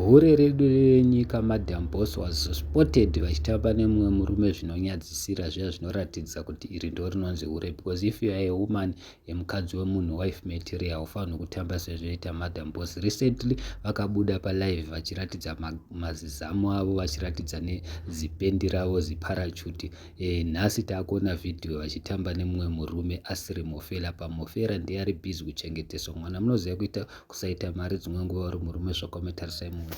Hure redu renyika Madam Boss was spotted vachitamba nemumwe murume zvinonyadzisira zviya zvinoratidza kuti iri ndo rinonzi hure, because if you are a woman, yemukadzi wemunhu, wife material, haufanirwi kutamba sezvinoita Madam Boss. Recently vakabuda palive vachiratidza mazizamu avo, vachiratidza nezipendi ravo, ziparachute. Nhasi taakuona vhidhiyo vachitamba nemumwe murume asiri Mofela. Pamofera ndiye ari busy kuchengeteswa mwana. Munoziva kuita kusaita mari dzimwe nguva uri murume zvakaometarisai munhu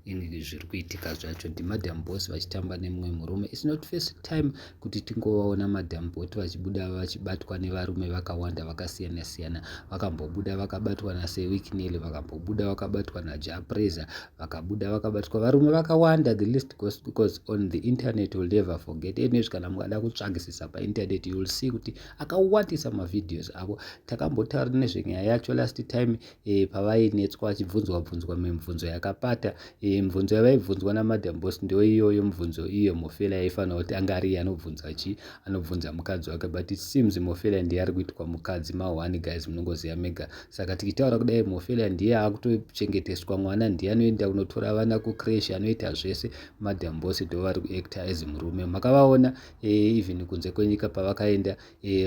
ini zviri kuitika zvacho. NdiMadam Boss vachitamba nemumwe murume. It's not first time kuti tingovaona Madam Boss vachibuda vachibatwa nevarume vakawanda vakasiyana siyana. Vakambobuda vakabatwa naSir Wicknell, vakambobuda vakabatwa naJah Prayzah, vakabuda vakabatwa varume vakawanda. The list goes, because on the internet will never forget. Anyways, kana mukada kutsvagisisa painternet, you will see kuti akawandisa mavideos avo. Takambotaura nezvenyaya yacho last time pavainetswa vachibvunzwa bvunzwa mibvunzo yakapata. Mibvunzo yavaibvunzwa naMadam Boss ndo iyoyo mibvunzo iyo Mofela yaifanira kuti anga ari anobvunza chi anobvunza mukadzi wake, but it seems Mofela ndiye ari kuitwa mukadzi ma1. Guys, munongoziva mega. Saka tichitaura kudai, Mofela ndiye akutochengeteswa mwana, ndiye anoenda kunotora vana kucreche, anoita zvese. Madam Boss ndo vari kuacta as murume. Makavaona even kunze kwenyika pavakaenda,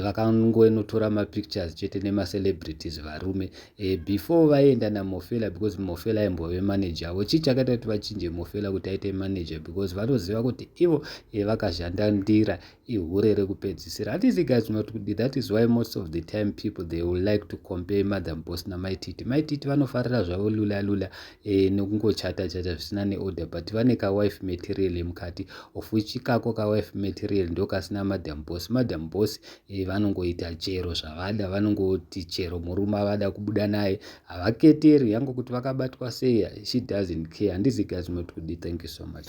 vakangonotora mapictures chete nemacelebrities varume before vaenda naMofela, because Mofela aimbove manager avo. Chii chakaita kuti vachinje Mofela kuti aite manager? Because vanoziva kuti ivo vakazhandandira ihure rekupedzisira. Handizi guys not kuti that is why most of the time people, they will like to compare Madam Boss naMaititi. Maititi vanofarira zvavo lula lula nekungochata chata zvisina neorder, but vane kawife material mukati, of which ikako kawife material ndo kasina Madam Boss. Madam Boss vanongoita chero zvavada, vanongoti chero murume avada kubuda naye havaketeri yangu kuti vakabatwa sei. She doesn't care. Handizi guys not kuti. Thank you so much.